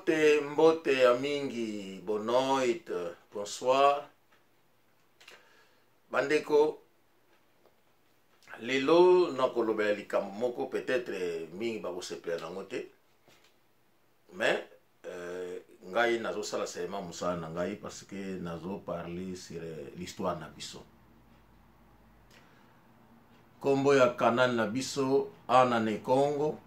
Mbote, mbote ya mingi, bonoit, bonsoir. Bandeko, lelo nakolobela likambo moko peut-être mingi bakosepela nango te, mais ngai nazosala seulement mosala na ngai parce que nazo parler sur l'histoire na biso. Kombo ya canal na biso Ana ne Congo.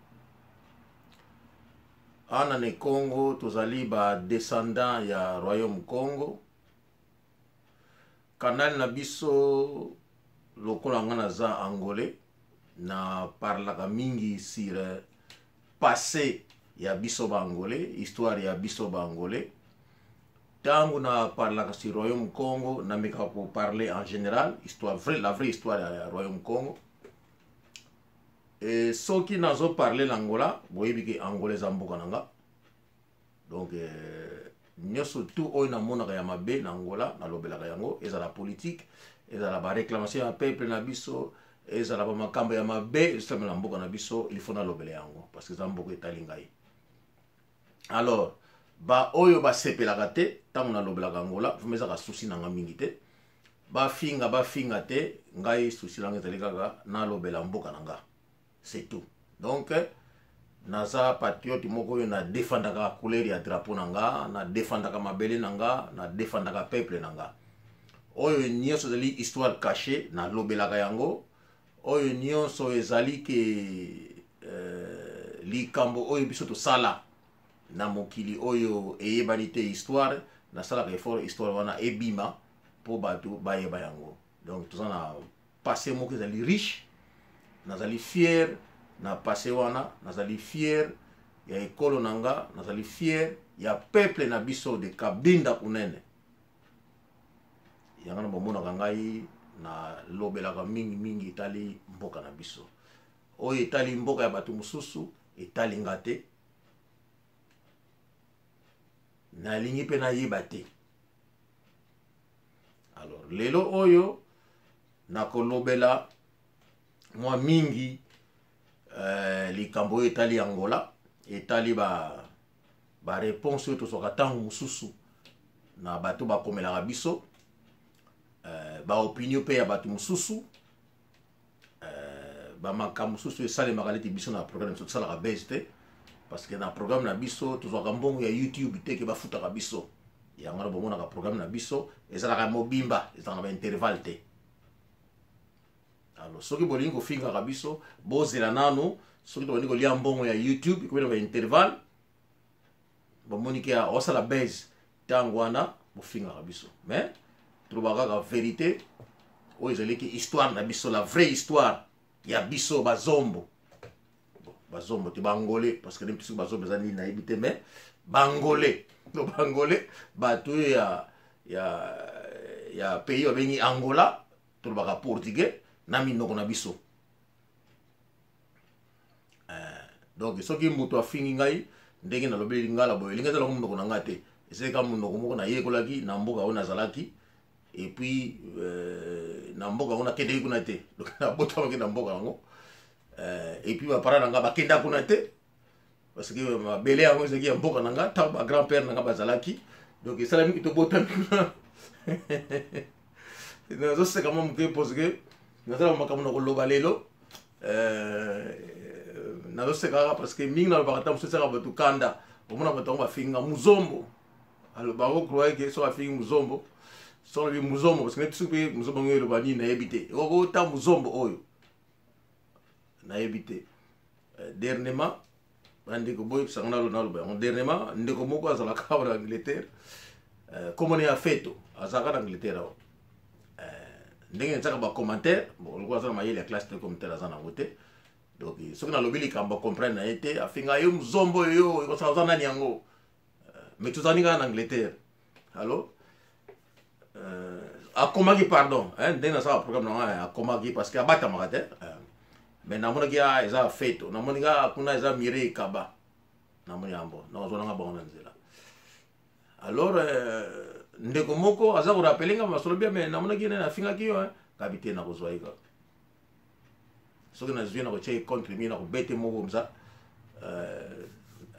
Ana ne Congo, tozali ba descendant ya Royaume Congo. Canal na biso lokola nga naza angolais, na parlaka mingi sur passé ya biso ba angolais, histoire ya biso ba angolais. Tango na parlaka sur Royaume Congo, na mekaka ko parler en général histoire vraie, la vraie histoire ya Royaume Congo. Et soki nazo parler na Angola, boyebi ke Angola eza mboka na nga. Donc nyonso tout oyo namonaka ya mabe na Angola, nalobelaka yango, ezala politique, ezala ba réclamation ya peuple na biso, ezala ba makambo ya mabe ezosalema na mboka na biso, il faut nalobela yango parce que eza mboka etali ngai. Alors ba oyo basepelaka te ntango nalobelaka Angola, vraiment ezaka souci na nga mingi te. Bafinga, bafinga te, ngai souci na nga ezali kaka nalobela mboka na nga, c'est tout. Donc naza patriote moko oyo na défendaka couleur ya drapeau na nga, na défendaka mabele na nga, na défendaka peuple na nga. Oyo nyonso ezali histoire cachée, nalobelaka yango. Oyo nyonso ezali ke likambo oyo biso tosala na mokili oyo eyebani te histoire, nasalaka effort histoire wana ebima po bato bayeba yango. Donc toza na passé moko ezali riche, nazali fier na passé wana, nazali fier ya ekolo na nga, nazali fier ya peuple na biso de Kabinda Kunene. Yango na bomonaka ngai nalobelaka mingi mingi etali mboka na biso. Oyo etali mboka ya bato mosusu etali nga te, nalingi mpe nayeba te. Alors lelo oyo nakolobela mwa mingi likambo oyo etali Angola, etali ba réponse oyo tozwaka ntango mosusu na bato bakomelaka biso, ba opinion mpe ya bato mosusu, ba makambo mosusu esalemaka neti biso na programme biso tosalaka base te, parce que na programme na biso tozwaka mbongo ya YouTube te ke bafutaka biso. Yango wana bomonaka programme na biso ezalaka mobimba, ezalaka na ba intervalle te. Alors soki bolingi kofingaka biso, bozela nanu soki tobandi kolia mbongo ya YouTube ekomi na ba intervalle, bomoni ke osala base, ntango wana bofingaka biso. Mais tolobaka kaka vérité oyo ezalaki histoire na biso, la vraie histoire ya biso bazombo. Bon, bazombo te, bangolais, parce que nde soki bazombo eza nini nayebi te, mais bangolais, no bangolais bato oyo ya pays babengi Angola, tolobaka portugais na minoko na biso. Donc soki moto afingi ngai ndenge nalobeli lingala boye, elingi ezalaka monoko na ngai te, ezalaki kaka monoko moko nayekolaki na mboka oyo nazalaki, et puis na mboka yango nakendeki kuna te, donc nabotamaki na mboka yango, et puis baparent na ngai bakenda kuna te parce que mabele yango ezalaki ya mboka na ngai ntango ba grand père na ngai bazalaki, donc esalami tobotami kuna. Nazoseka mwa moke parce que nazala makambo na koloba lelo, nazoseka kaka parce que mingi nalobaka ntango mosusu esaka bato kanda, omona bato yango bafinga muzombo, bango croye ke soki afingi muzombo, soki alobi muzombo, parce que neti soki mpe muzombo yango eloba nini nayebi te, okota muzombo oyo nayebi te. Dernièrement bandeko boyebisanga naloba yango, dernièrement ndeko moko azalaka awa na Angleterre, komona ya feto, azalaka na Angleterre awa, ndenge natiaka bacommentaire, bon, lokola aza na mayele ya classe te, commentaire aza nango te, donc soki nalobi likambo acomprendre na ye te, afinga yo muzombo oyo ekosala oza nani yango, mais tozali kaka na Angleterre. Alors akomaki pardon, ndenge nasala programme na ngai, akomaki parce que abatamaka te, mais namonaki eza feto, namoni kaka kuna eza Mireille Kaba, namoni yango nazwa nanga bango na nzela. Alors ndeko moko aza korappeler nga masolo bia, mais namonaki ye nafingaki yo, kabi te, nakozwa ye kaka soki nazwi nakotia ye contre mi, nakobete moko mza.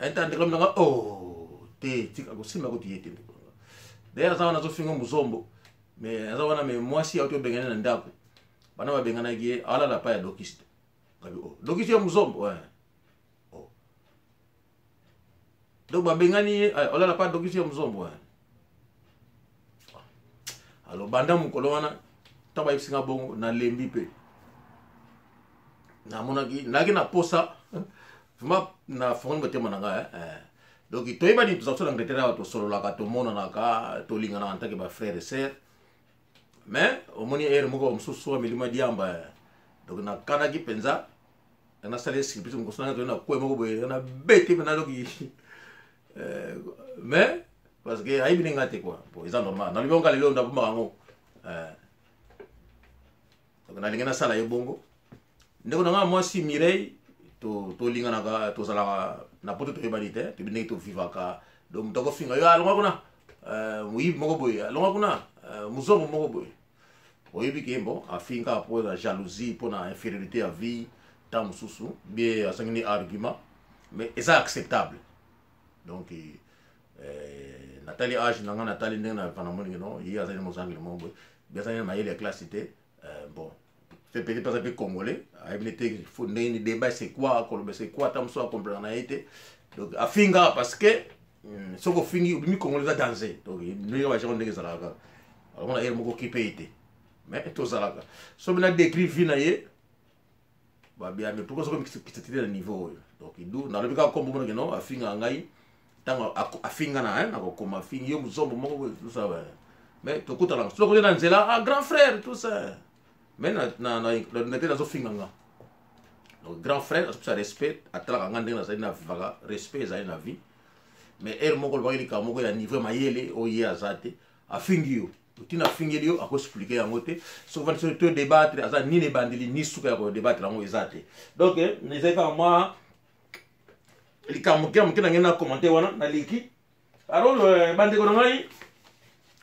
Un temps ndeko nanga, oh. Te, tika kosimba kutu ye te, ndeko. D'ailleurs aza wana, azofinga mozombo, mais aza wana, mais mwasi auti obengani na ndako, bana babenganaki ye, alala pa ya dokiste. Ngabi, oh, dokiste ya mozombo, ouais. Oh. Donc babengani ye, olala pa dokiste ya mozombo, ouais. Alors banda mokolo wana, ntango bayebisi nga bongo, nalembi mpe namonaki nayaki na posa vraiment, nafongoli motema na ngai, eh. Donc toyebani, toza biso na Angleterre awa, tosololaka, tomonanaka, tolinganaka en tant que bafrère et sœur, mais omoni ere moko mosusu ameli diamba. Donc nakanaki mpenza nasala surprise mokoso nanga, toye na kwe moko boye, na bete mpe naloki, mais parce que ayebi ndenge nga te quoi. Bon, eza normal, nalobi yango lelo, ndabombaka yango. Donc nalingi nasala ye bongo. Ndeko na nga mwasi Mireille, tolinganaka, tozalaka na Poto, toyebani te, toyebi ndenge tovivaka. Donc moto akofinga yo, alongwa kuna, moyibi moko boye, alongwa kuna, mozongo moko boye, oyebi ke bon, afinga mpo na jalousie, mpo na infériorité ya vie, ntango mosusu bien asangi ni argument, mais eza acceptable. Donc natali age na nga, natali ndenge namoni, no, ye azali mozangeli moko boye, bi azali na mayele ya classe te. Bon, peut-être aza mpe Congolais, ayebi te ndenge ni débat c'est quoi, koloba c'est quoi, ata mosusu acomprendre na ye te. Donc afinga parce que soki ofingi, obimi Congolais, eza danger. Donc ndenge bajako, ndenge ezalaka kaka, alomona ye moko okipe ye te, mais tozalaka soki na décrit vie na ye babia. Mais pourquoi soki kita te na niveau oyo? Donc du nalobi kaka kombo, monake no afingaka ngai, ntango afinga na nakokoma afingi yo mozombo moko boye, tout ça. Mais tokutanaka soki okote na nzela, ah, grand frère, tout ça, mais na te nazofinga nga. Donc grand frère azopesa respect, atalaka nga ndenge nazali na vivaka, respect ezali na vie. Mais heure moko olobaki likambo moko ya niveau mayele oyo ye aza te, afingi yo, ntina afingeli yo, akoexpliquer yango te. Soki vandi soki to débattre, aza nini ebandeli ni suka ya kodébattre yango eza te. Donc ezali kaka mwa likambo moke moke na ngai na commenter wana naleki. Alors bandeko na ngai,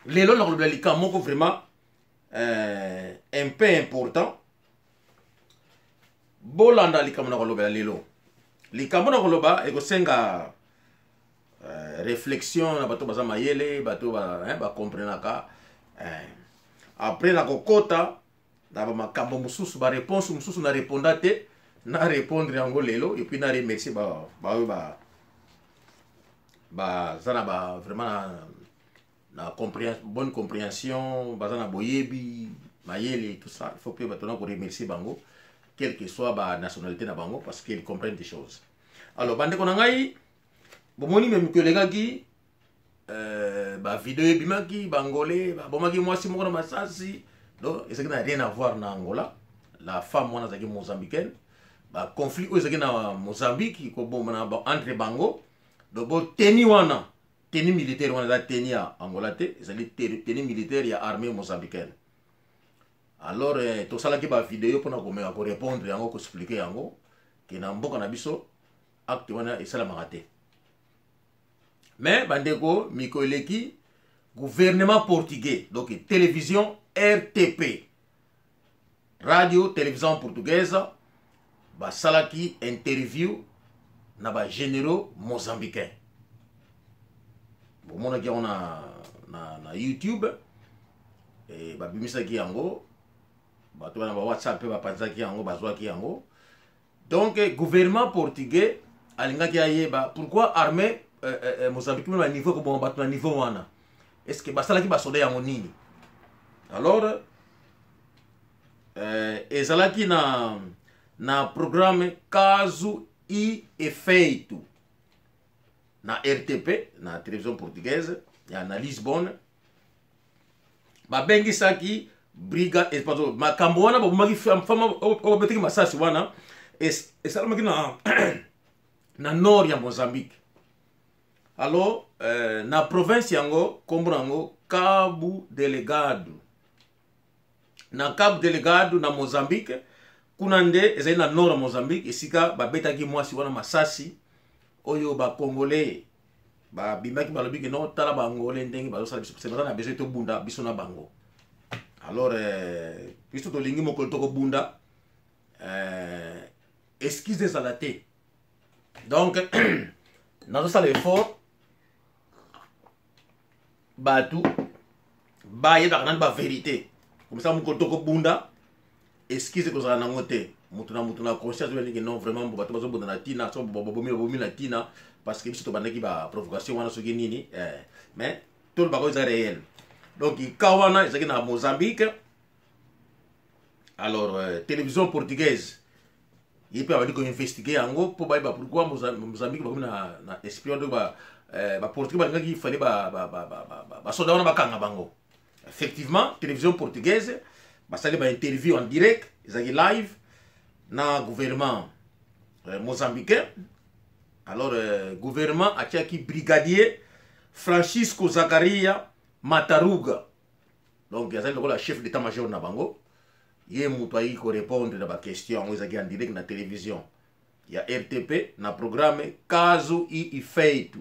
lelo nakolobela likambo moko vraiment un peu important. Bolanda likambo na kolobela lelo. Likambo na koloba ekosenga réflexion na bato baza mayele, bato bacomprenaka. Après nakokota na bamakambo mosusu, baréponse mosusu na réponda te, na répondre yango lelo, et puis na remercier baoyo baza na ba vraiment na bonne compréhension, baza na boyebi, mayele, tout ça. Il faut mpe bato na koremercier bango, quelle que soit banationalité na bango, parce qu'ils comprennent des choses. Alors bandeko na ngai, bomoni me mikolo elekaki, bavideo ebimaki, Bangolais babomaki mwasi moko na masasi. Donc ezalaki na rien à voir na Angola. La femme wana azalaki Mozambicaine. Baconflit oyo ezalaki na Mozambique, koboma na entre bango. Donc boteni wana, tenue militaire wana eza tenue ya Angola te, ezali tenue militaire ya armée mozambicaine. Alors tosalaki bavideo mpona komeka korépondre yango, koexpliquer yango ke na mboka na biso acte wana esalamaka te. Mais bandeko, miko eleki, gouvernement portugais, donc télévision RTP, Radio Télévision Portugaise, basalaki interview na bagénéraux mozambicain. Bomonaki yango na YouTube, babimisaki yango, bato wana ba WhatsApp mpe bapanzaki yango, bazwaki yango. Donc gouvernement portugais alingaki ayeba pourquoi armée Mozambique na niveau ekoboma bato na niveau wana. Est ce que basalaki basoda yango nini? Alors ezalaki na programme Caso e Efeito na RTP, na télévision portugaise ya na Lisbonne. Babengisaki brigade, pardon, makambo wana babomaki femme oyo babetaki masasi wana, esalamaki na nord ya Mozambique. Alors na province yango, nkombo na yango Cabo Delegado. Na Cabo Delegado na Mozambique kuna nde ezali na nord ya Mozambique, esika babetaki mwasi wana masasi oyo Bacongolais babimaki, balobi ke no, tala Baangolais ndenge bazosala biso, baza na besoin tobunda biso na bango. Alors biso tolingi mokolo tokobunda, excuse ezala te. Donc nazosala effort. bato bayebaka nani baverité comme ça mokolo tokobunda excuse ekozala nango te moto na moto na conscience oyo ndenge non vraiment bato bazobunda na ntina so babomi babomi na ntina parce que biso tobandaki baprovocation wana soki nini eh. Mais tolobaka oyo eza réel. Donc ka wana ezalaki na Mozambique. Alors télévision portugaise ye mpe abandi koinvestigue yango mpo bayeba pourquoi Mozambique bakomi na espion. Donc baportugais balingaki fale basoda wana bakanga bango. Effectivement, télévision portugaise basali bainterview en direct, ezalaki live na gouvernement mozambicain. Alors gouvernement atiaki brigadier Francisco Zakaria Mataruga, donc azali lokola chef d'état major na bango. Ye moto ayaki korépondre na baquestion yango, ezalaki en direct na télévision ya RTP na programme Caso e Efeito.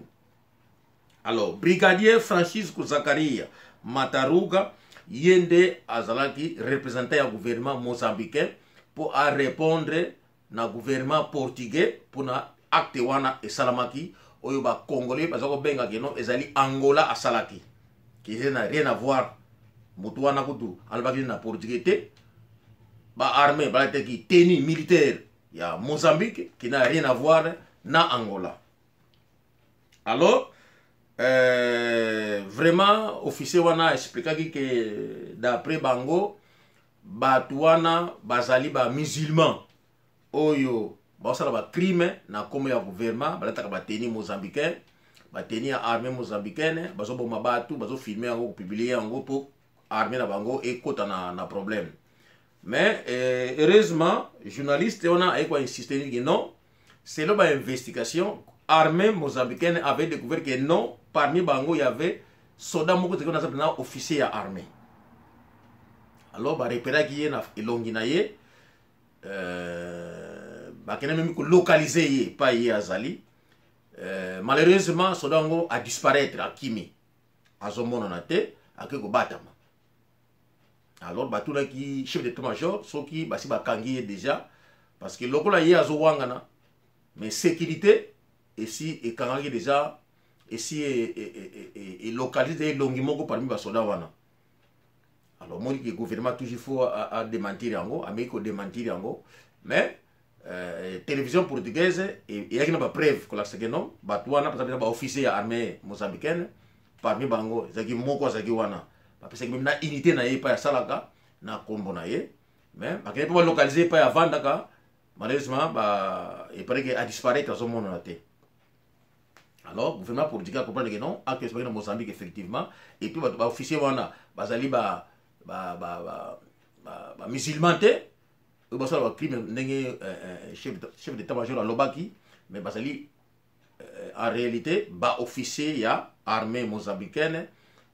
Alors brigadier Francisco Zakaria Mataruga, ye nde azalaki représentant ya gouvernement mozambicain mpo arépondre na gouvernement portugais mpona acte wana esalamaki, oyo bacongolais baza kobenga que non, ezali Angola asalaki, qui n'a rien à voir. Moto wana kutu alobaki na portugais te. Baarmée balataki tenue militaire ya Mozambique, qui n'a rien à voir na Angola. Alors vraiment officier wana expliquaki que d'après bango, bato wana bazali bamusulman oyo baosala bacrime na nkombo ya gouvernement. Balataka batenue mozambicain, batenue ya armée mozambicaine, bazoboma bato, bazofilme yango, kopublier yango mpo armée na bango ekota na problème. Mais heureusement, journaliste wana aye koinsiste nini, non, selon bainvestigation, armée mozambicaine avait découvert que non, parmi bango y avait soda moko teki wana aza mpenza officier ya armée. Alors barepéraki ye na elongi na ye, bakende même kolocaliser ye epai ye azali. Malheureusement, soda yango adisparaître, akimi, azomonana te, ake kobatama. Alors batunaki chef d'état major soki basi bakangi ye déjà, parce que lokola ye azowangana, mais sécurité esi ekangaki déjà, esi elocaliser elongi moko parmi basoda wana. Alors omoni que gouvernement toujours faut adémentir yango, ameki kodémentir yango, mais télévision portugaise eyaki na bapreuve kolakisa que non, bato wana baza mpenza baofficier ya armée mozambicaine. Parmi bango ezalaki moko azalaki wana, bapesaki même na unité na ye epai asalaka na nkombo na ye, mais bakende mpe balocaliser epai avandaka. Malheureusement, ba eparaît que adisparaître, azomonana te. Alors gouvernement portugais comprendre que non, acte ezalaki na Mozambique effectivement, et puis bato baofficier wana bazali ba bamusulman te oyo basala bacrime ndenge chef d'état major alobaki, mais bazali en réalité baofficier ya armée mozambicaine.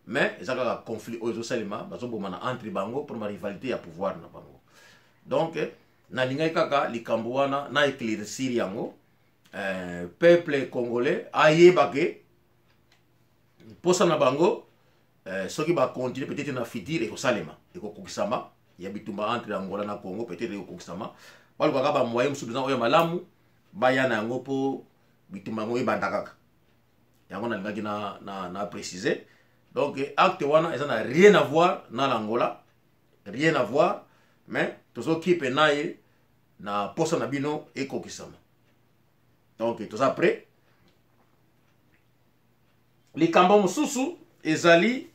Mais eza kaka conflit oyo ezosalema, bazobomana entre bango mpona barivalité ya pouvoir na bango. Donc nalingaki kaka likambo wana na éclaircir yango, peuple congolais ayeba que mposa na bango, soki bacontinue, peut-être na futur ekosalema, ekokokisama ya bitumba entre Angola na Congo, peut-être ekokokisama. Balukaka bamoyen mosusu mpenza oyo malamu baya na yango mpo bitumba yango ebanda kaka. Yango nalingaki na préciser. Donc acte wana eza na rien à voir na l'Angola, rien à voir, mais tozokipe na ye na posa na bino ekokisama. Donc toza prêt. Likambo mosusu ezali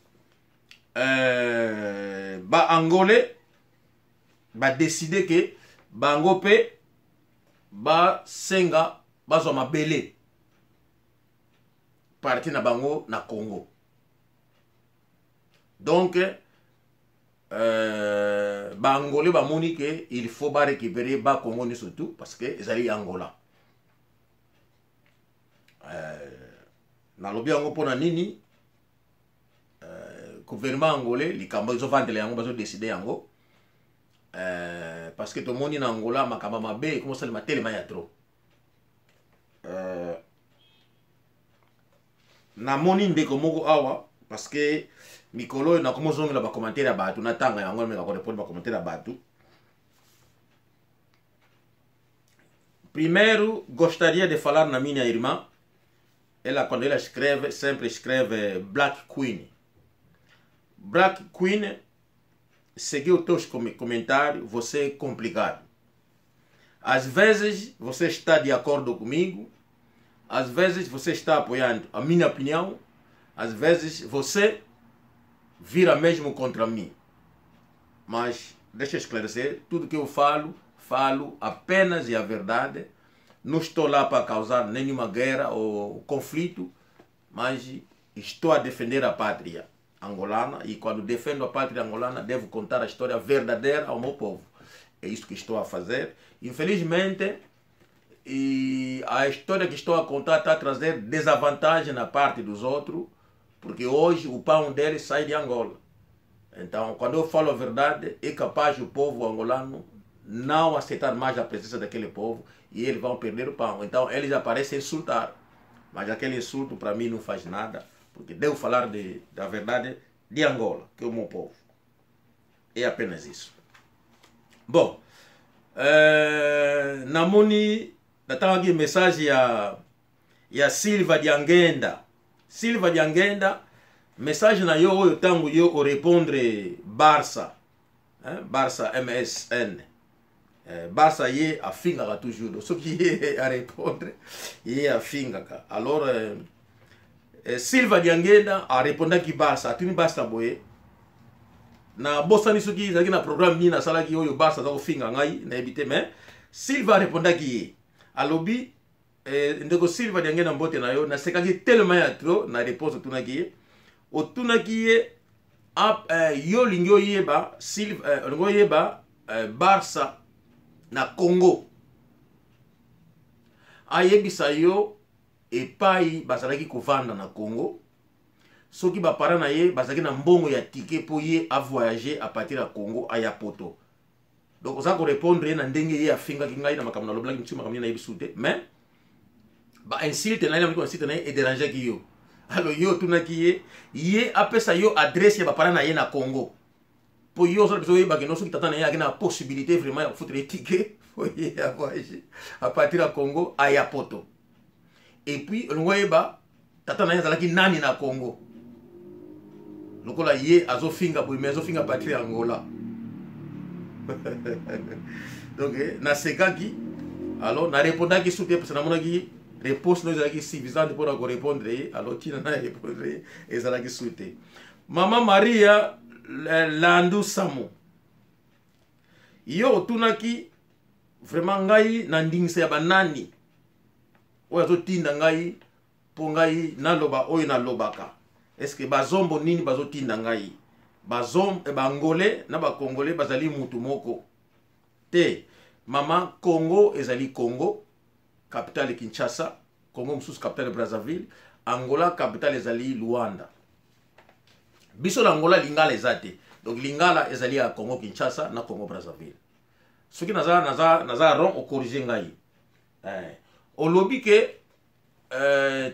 baangolais badécider que bango mpe basenga bazwa mabele parti na bango na Congo. Donc baangolais bamoni que il faut barécupérer bacongo nyonso tout, parce que ezali Angola. Nalobi yango mpona nini? Gouvernement angolais, likambo ezovandela yango, bazodécider yango, parce que tomoni na Angola makambo mabe ekomosalema telema ya trop. Namoni ndeko moko awa, parce que mikolo oyo nakomozongela bacommentaire ya bato, natanga yango, nameka korépondre bacommentaire ya bato. Primeiro, gostaria de falar na minha irmã. Ela, quando ela escreve, sempre escreve Black Queen. Black Queen, segui os teus comentários, você é complicado. Às vezes você está de acordo comigo, às vezes você está apoiando a minha opinião, às vezes você vira mesmo contra mim. Mas deixa eu esclarecer, tudo que eu falo, falo apenas e a verdade. Não estou lá para causar nenhuma guerra ou conflito, mas estou a defender a pátria angolana e quando defendo a pátria angolana devo contar a história verdadeira ao meu povo. É isso que estou a fazer. Infelizmente, e a história que estou a contar está a trazer desvantagem na parte dos outros, porque hoje o pão deles sai de Angola. Então, quando eu falo a verdade, é capaz o povo angolano não aceitar mais a presença daquele povo e eles vão perder o pão. Então, eles aparecem insultar. Mas aquele insulto para mim não faz nada, porque devo falar da verdade de Angola, que é o meu povo. É apenas isso. Bom, namoni natangaki message ya Silva Diangenda. Silva Diangenda, message na yo oyo ntango yo orépondre Barça, hein? Barça MSN. Barça ye afingaka toujours, soki ye arépondre ye afingaka. Alors Silva Diangenda arépondaki Barça, atuni Barça boye: nabosani soki ezalaki na programme nini nasalaki oyo Barça aza kofinga ngai, nayebi te. Mais Silva arépondaki ye, alobi ndeko Silva Diangenda, mbote na yo. Nasekaki tellement ya trop na réponse otunaki ye. Otunaki ye yo olingi oyeba Silva, olingi oyeba Barça na Congo ayebisa yo epai bazalaki kovanda na Congo, soki baparents na ye bazalaki na mbongo ya ticket mpo ye avoyage à partir ya Congo aya Poto. Donc oza korépondre ye na ndenge ye afingaki ngai na makambo nalobelaki mosusu, makambo nini nayebi su te, mais bainsulte na ye, na insulte na ye edérangeaki yo. Alors yo otunaki ye, ye apesa yo adresse ya baparents na ye na Congo, mpo yo ozala biso oyebaki no soki tata na ye aki na possibilité vraiment ya kofuta ye ticket po ye avoyage à partir ya Congo aya Poto. Et puis olingi oyeba tata na ye azalaki nani na Congo, lokola ye azofinga boye, mais azofinga patrie ya Angola. Donc nasekaki, alors narépondaki su te, parce namonaki réponse no ezalaki suffisante mpona korépondre ye. Alors ntina na répondre ye ezalaki su te. Mama Maria Landu Samu, yo otunaki vraiment ngai na ndingisa ya banani oyo azotinda ngai mpo ngai naloba oyo nalobaka. Est-ce bazombo nini bazotinda ngai? Baangolais na bacongolais bazali mutu moko te, mama. Congo ezali Congo, capitale Kinshasa. Congo mosusu, capitale Brazzaville. Angola, capitale ezali Luanda. Biso na Angola lingala eza te, donc lingala ezali ya Congo Kinshasa na Congo Brazzaville. Soki naza wrong, ocorriger ngai. Olobi ke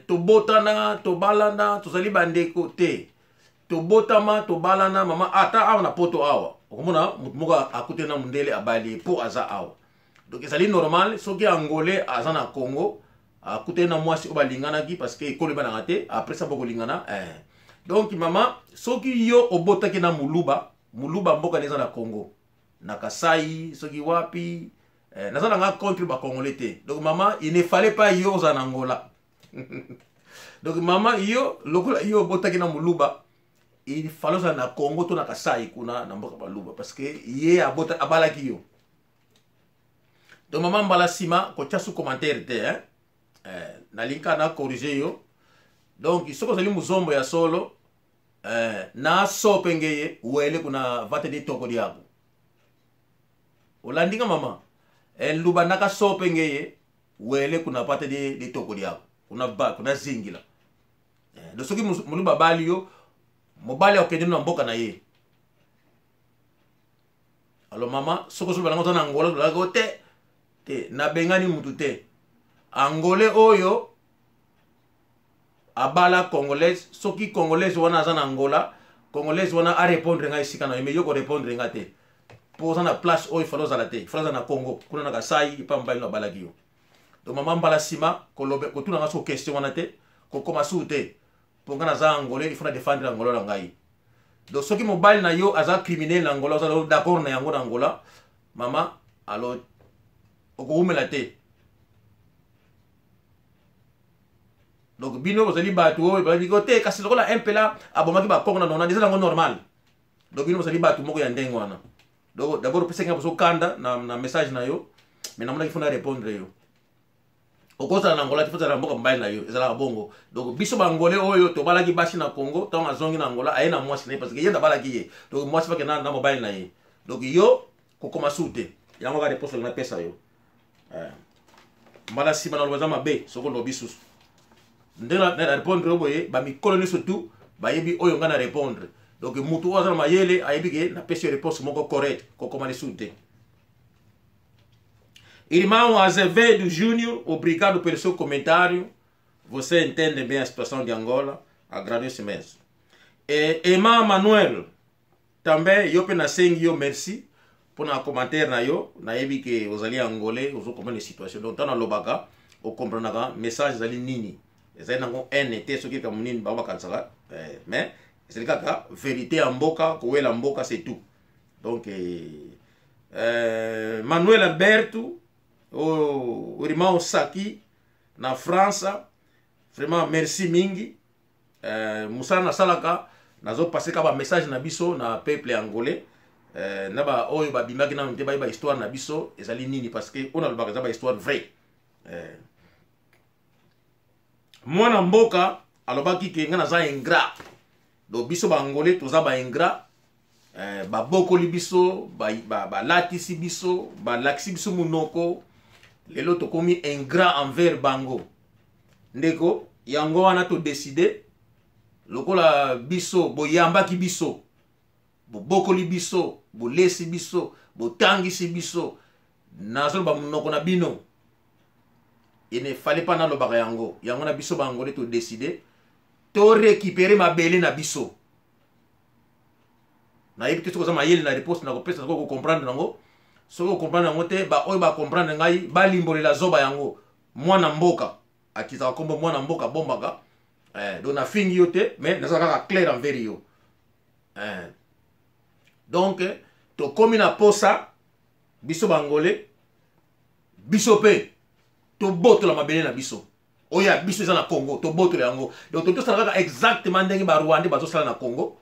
tobotana, tobalana, tozali bandeko te. Tobotama, tobalana, mama, ata awa na Poto awa okomona motu moko akuteli na mondele, abali ye mpo aza awa. Donc ezali normal soki Angolais aza na Congo, akuteli na mwasi oyo balinganaki, parce que ekolo ebanaka te, après ça bokolingana. Donc mama, soki yo obotaki na moluba, moluba mboka eza na Congo, na Kasai, soki wapi, naza na nga contre bacongolais te. Donc mama, il ne fallait pas yo ozala na Angola. Donc mama, yo lokola yo obotaki na moluba, il fallait ozala na Congo to na Kasai kuna na mboka baluba, parce que ye abota, abalaki yo. Donc mama, mbala nsima kotia su commentaire te, hein? Nalingi kaka na corriger yo. Donc soki ozali mozombo ya solo, na so mpe ye wele kuna vate de toko diako olandi nga mama, luba naka so mpe ye wele kuna vate de toko diako kuna ba kuna zingila. Donc soki moluba abali yo, mobali akokende na mboka na ye. Alors mama, soki ozoloba nango oza na Angola, ozolaka te te, nabengani mutu te. Angolais oyo abala Congolaise, soki Congolaise wana aza na Angola, Congolaise wana arépondre ngai esika na ye, mais yo korépondre nga te, mpo oza na place oyo ifale ozala te. Ifale ozala na Congo kuna na Kasai epa mobali no abalaki yo. Donc mama, mbala nsima kotuna nga so question wana te, kokoma su te, mpo nga naza Angolais, il faut na défendre Angola na ngai. Donc soki mobali na yo aza criminel na Angola, oza d'accord na yango na Angola, mama, alors okowumela te. Donc bino bozali bato oyo bayebi ko te, kasi lokola MPLA abomaki bakongo na nona, eza nango normal. Donc bino bozali bato moko ya ndenge wana. Donc d'abord opesaki nga bozo kanda na message na yo, mais namonaki fo na répondre yo. Okozala na Angola te, fozala na mboka mobali na yo, ezalaka bongo. Donc biso bangolais oyo tobalaki basi na Congo, ntango azongi na Angola, aye na mwasi na ye, parce que ye nde abalaki ye. Donc mwasi bake na mobali na ye. Donc yo kokoma su te, yango kaka réponse olingi napesa yo. Mbala nsima naloba eza mabe soki olobi susu ndenge na répondre yo boye. Bamikolo nyonso tu bayebi oyo ngai na répondre. Donc mutu oyo aza na mayele ayebi ke napesi yo réponse moko correcte, kokoma lisusu te. Irmão Azevedo Júnior, obrigado pelo seu comentário. Você entende bem a situação de Angola. Agradeço mesmo. E Emma Manuel, também, yo pe nasengi yo merci pour na commentaire na yo. Nayebi ke ozali angolais, ozo comprendre situation. Donc tango nalobaka, okomprenaka message ezali nini. Ezali nango haine te, soki kaka nini bango bakanisaka, mais ezali kaka vérité ya mboka, kowela mboka, c'est tout. Donc Manuel Alberto, oh, irmão Saki na France, vraiment merci mingi. Mosala nasalaka, nazopase kaka bamessage na biso na peuple angolais, na baoyo babimaki nano te, bayeba histoire na biso ezali nini, parce que oyo nalobaka eza bahistoire vrai. Mwana mboka alobaki ke ngai naza ingrat. Donc biso baangolais toza baingrat. Babokoli biso, balatisi biso, balakisi biso monoko, lelo tokomi ingrat envers bango. Ndeko, yango wana todécider, lokola biso boyambaki biso, bobokoli biso, bolesi biso, botangisi biso, nazoloba monoko na bino, il ne fallait pas nalobaka yango. Yango na biso baangolais todécider torécupérer mabele na biso. Nayebi te soki oza mayele na réponse na kopesa, soki okocomprendre yango. Soki ocomprendre yango te, baoyo bacomprendre ngai balimbolela zoba yango. Mwana mboka akizaka nkombo mwana mboka abombaka. Donc nafingi yo te, mais naza kaka clair envers yo. Donc tokomi na posa, biso bangolais, biso mpe tobotola mabele na biso oyo ya biso eza na Congo, tobotola yango. Donc tosala kaka exactement ndenge barwandais bazosala na Congo,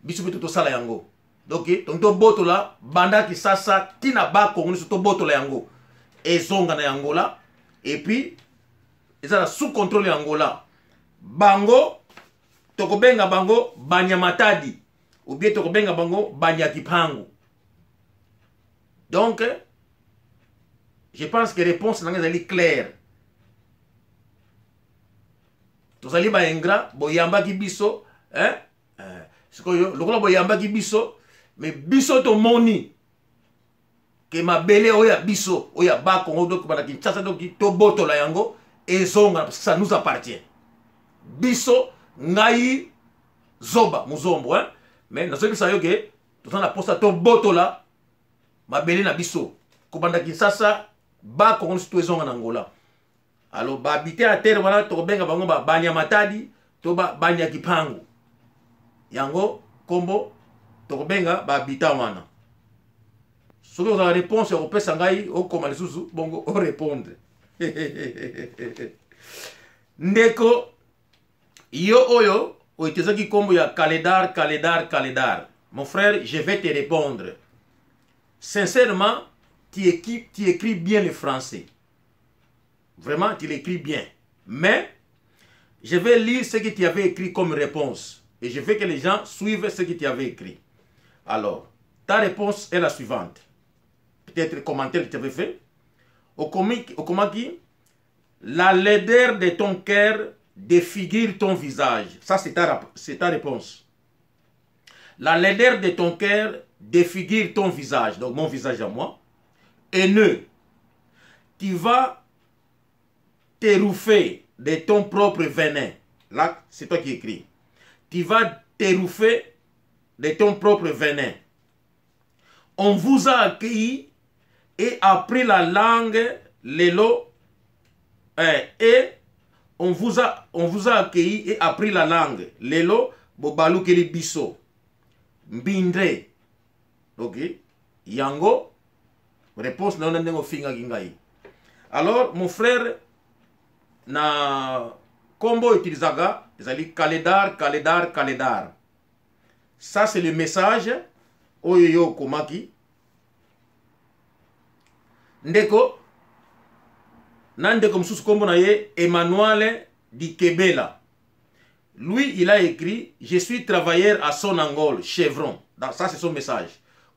biso mpe tosala yango. Donc tongi tobotola banda Kisasa ntina Bakongo nyonso, tobotola yango, ezonga na Angola, et puis eza na sous contrôle ya Angola. Bango tokobenga bango Banyamatadi ou bien tokobenga bango Banyakipangu. Donc je pense que réponse na ngai ezali claire. Tozali baingrat, boyambaki biso, hein? Sikoyo lokola boyambaki biso, mais biso tomoni ke mabele oyo ya biso, oyo ya Bakongo, donc bana Kinshasa, donc tobotola yango, ezonga, ça nous appartient biso. Ngai zoba muzombo, hein? Mais nazoyebisa yo ke toza na posa tobotola mabele na biso, kobanda Kinshasa, Bakongo nyonso to ezonga na Angola. Alors bahabitants ya terre wana tokobenga bango Banyamatadi to Banyakipangu. Yango nkombo tokobenga bahabitants wana. Soki ozala réponse ya kopesa ngai, okoma lisusu bongo orépondre. Ndeko yo oyo oetezaki nkombo ya Kaledar, Kaledar, Kaledar, mon frère, je vais te répondre sincèrement. Tu écris bien le français, vraiment tu l'écris bien, mais je vais lire ce que tu avais écrit comme réponse et je veux que les gens suivent ce que tu avais écrit. Alors, ta réponse est la suivante, peut-être commentaire que tu avais fait. Okomaki: "La laideur de ton cœur défigure ton visage." Ça, c'est ta réponse. "La laideur de ton cœur défigure ton visage." Donc, mon visage à moi. "Haineux. Tu vas t'étouffer de ton propre venin." Là, c'est toi qui écris. "Tu vas t'étouffer de ton propre venin. On vous a accueilli et appris la langue, lelo, et on vous a accueilli et appris la langue. Lelo, bobalukeli biso." Mbindre. Donc yango réponse na yo na ndenge ofingaki ngai. Alors mon frère, na kombo utilisaka ezali Kaledar, Kaledar, Kaledar. Ça, c'est le message oyo yo okomaki, ndeko. Na ndeko mosusu, kombo na ye Emmanuel Dikebela, lui, il a écrit: "Je suis travailleur à Sonangol Chevron." Donc, ça, c'est son message.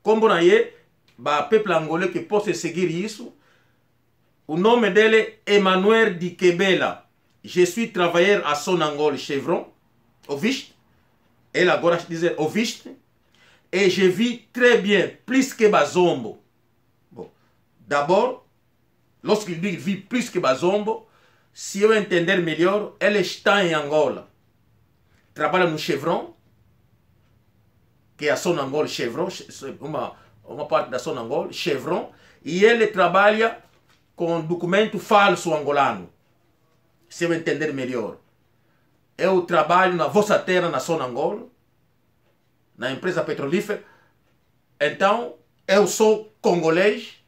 Kombo na ye, ba peuple angolais que possa seguir isso, o nome dele Emmanuel Dikebela. "Je suis travailleur à Sonangol Chevron." Ouviste? Ele agora diz: "Ouviste? Et je vis très bien, plus que Bazombo." Bon, d'abord, lorsqu'il dit qu'il vit plus que Bazombo, se eu entender melhor, ele está em Angola. Trabalha no Chevron, que é a Sonangol Chevron, uma parte da Sonangol, Chevron, e ele trabalha com documento falso angolano. Se eu entender melhor, eu trabalho na vossa terra, na Sonangol, na empresa petrolífera. Então, eu sou congolês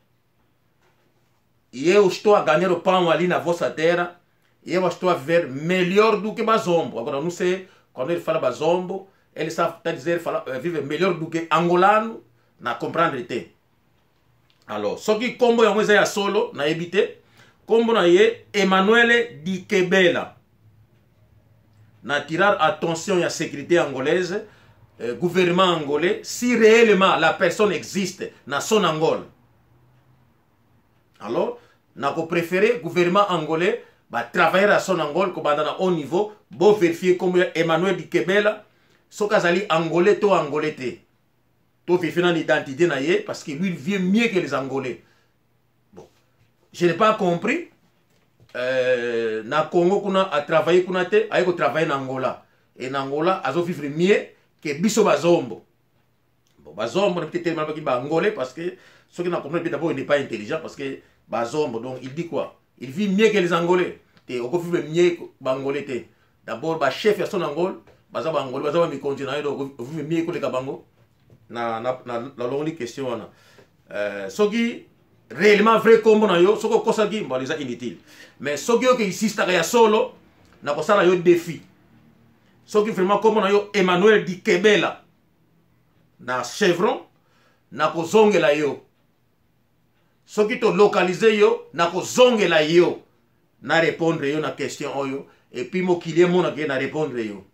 e eu estou a ganhar o pão ali na vossa terra e eu estou a viver melhor do que Bazombo. Agora, não sei, quando ele fala Bazombo, ele está a dizer fala, vive melhor do que angolano, na comprendre te. Alors, soki kombo yango eza ya solo, nayebi te. Kombo na ye Emmanuel Dikebela. Na tirar attention ya sécurité angolaise, gouvernement angolais, si réellement la personne existe na Sonangol, alors nakopréféré gouvernement angolais, batravailleur ya Sonangol, kobanda na haut niveau, bovérifie kombo ya Emmanuel Dikebela, soki azali angolais to angolais te. Tovérifie nani identité na ye, parce que lui, il vit mieux que les Angolais. Bon, je n'ai pas compris, na Congo kuna atravaille kuna te, aye kotravaille na Angola, e na Angola azovivre mieux que biso Bazombo. Bon, Bazombo na peut-être baki baangolais, parce que soki na comprendre d'abord, il n'est pas intelligent, parce que Bazombo, donc il dit quoi? Il vit mieux que les Angolais te. Okovivre mieux baangolais te. D'abord, bachef ya Sonangol baza baangolais, baza bamikonzi na ye, donc ovivre mieux koleka bango? Na nalongoli question wana. Soki réellement vrai kombo na yo, soki okosaki, bon, eza inutile. Mais soki oyo insistaka ya solo, nakosala yo défi. Soki vraiment kombo na yo Emmanuel Dikebela na Chevron, nakozongela yo. Soki tolokalize yo, nakozongela yo na répondre yo na question oyo, et puis mokili emonaka ye na répondre yo.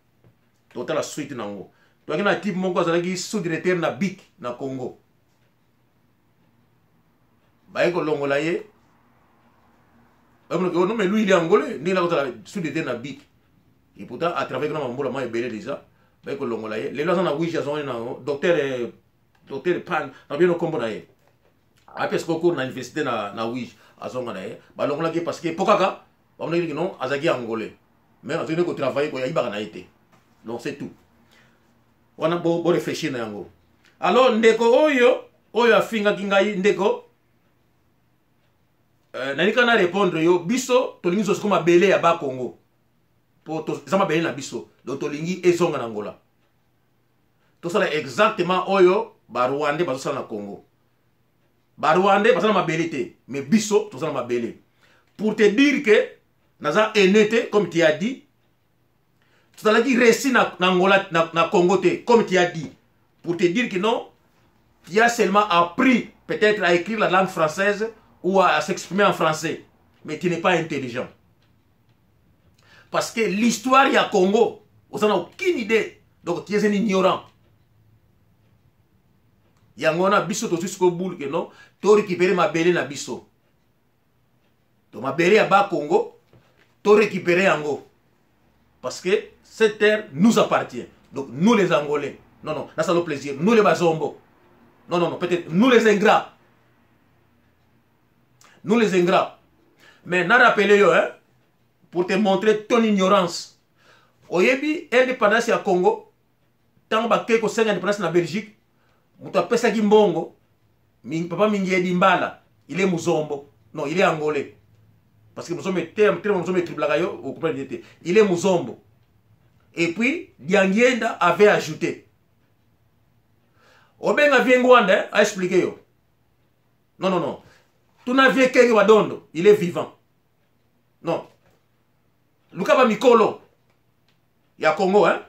Totala suite nango. Toyaki na type moko azalaki sous directeur na BIC na Congo, baye kolongola ye. Non, mais lui, il est angolais, ndenge nakozala sous directeur na BIC? Et pourtant à travers kuna bambola mwa ebele déjà. Baye kolongola ye, lelo aza na Wiji, azongani na docteur, docteur Pan na bien nkombo na ye, apesi cours na université na Wiji. Azonga na ye, balongolaki parce que po kaka bamonaki non, azalaki angolais, mais azalaki kotravaille, koyayibaka na ye te. Donc c'est tout wana, bo réfléchir na yango. Alors ndeko oyo afingaki ngai, ndeko, nalingi na répondre yo. Biso tolingi sosiko mabele ya Bakongo, po eza mabele na biso. Donc tolingi ezonga na Angola. Tosala exactement oyo Barwandais bazosala na Congo. Barwandais baza na mabele te, mais biso toza na mabele. Pour te dire que naza aîné te, comme tu as dit, tozalaki réussi na Angola, na Congo te, comme tu as dit. Pour te dire que non, tu as seulement appris peut-être à écrire la langue française ou à s'exprimer en français, mais tu n'es pas intelligent, parce que l'histoire ya Congo, oza na aucune idée. Donc tu es un ignorant. Yango wana biso tozwi sikoyo bulu ke non, torécupere mabele na biso. To mabele ya Bakongo, torécupere yango, parce que cette terre nous appartient. Donc nous les Angolais, non, non, nasala plaisir, nous les Bazombo, non, non, non, peut-être nous les ingrats, nous les ingrats. Mais na rappelé yo, hein, pour te montrer ton ignorance, oyebi indépendance ya Congo, ntango bakei kosenga indépendance na Belgique, moto apesaki mbongo, papa Mingiedi Mbala. Il est muzombo, non, il est angolais, parce que muzombo te, muzombo etriblaka yo, ocomprendre te. Il est muzombo. Et puis Diangienda avait ajouté Obenga vieux Ngwanda, hein, a expliquer yo. Non, non, non. Tuna vieux Kenge Badondo, il est vivant. Non. Luka ba mikolo ya Congo, hein,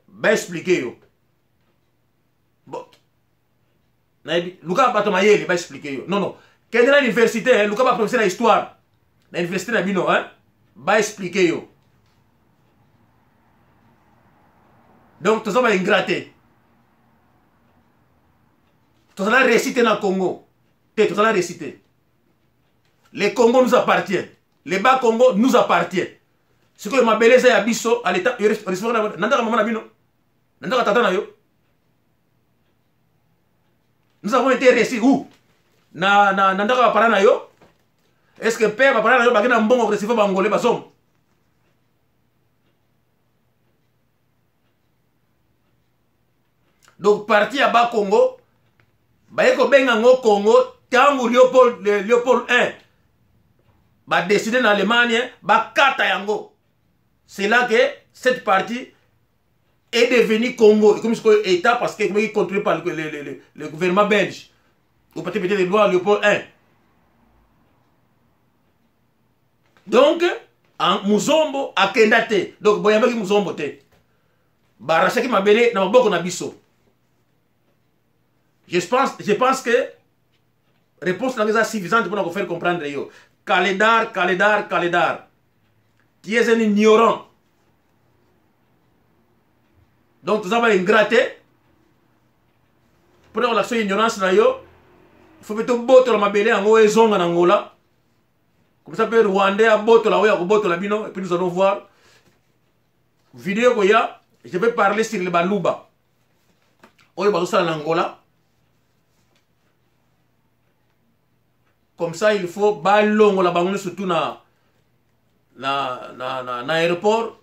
ba expliquer yo. Bon. Nayebi, luka bato mayele ba expliquer yo. Non, non. Kende na université, hein, luka ba professeur ya histoire. Na université na bino, hein, ba expliquer yo. Donc toza ba ingrat te. Tozala réussite na Congo. Te, tozala réussite. Le Congo nous appartient. Le bas Congo nous appartient. Sikoyo mabele eza ya biso à l'état na ndaka mama na bino. Na ndaka tata na yo. Nous avons été reçus où? Na na na ndaka ba parents na yo. Est-ce que père ba parents na yo bakina mbongo recevoir ba ngolais bazongo? Donc parti ya ba Congo baye kobenga ngo Congo ntango Leopold, Leopold 1 ba décider na Allemagne bakata yango. C'est là que cette partie est devenue Congo. Ekomi sikoyo État parce que ekomi contrôlé par le gouvernement belge. Ou peut-être peut-être loi Léopold 1. Donc en Muzombo akenda te. Donc boyambaki Muzombo te. Barachaki mabele na maboko na biso. Je pense que réponse na eza suffisante pour nous faire comprendre yo. Kaledar, Kaledar, Kaledar. Tu es un ignorant. Donc toza ba ingrat te. Mpona kolakisa ignorance na yo, faut mpe tobotola mabele yango ezonga na Angola. Comme ça mpe Rwandais abotola oyo akobotola bino, et puis nous allons voir. Vidéo koya, je vais parler sur les Baluba. Oyo bazosala na Angola. Comme ça il faut balongola bango surtout na aéroport,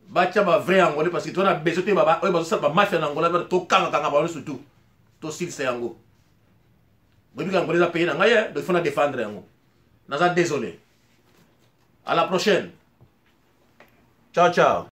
batia ba vrai angolais parce que tona besoin te oyo bazosala ba mafia na Angola, tokangakanga bango surtout tosilisa yango. Boyebi Angola eza pays na ngai, donc il faut na défendre yango. Naza désolé. À la prochaine. Ciao ciao.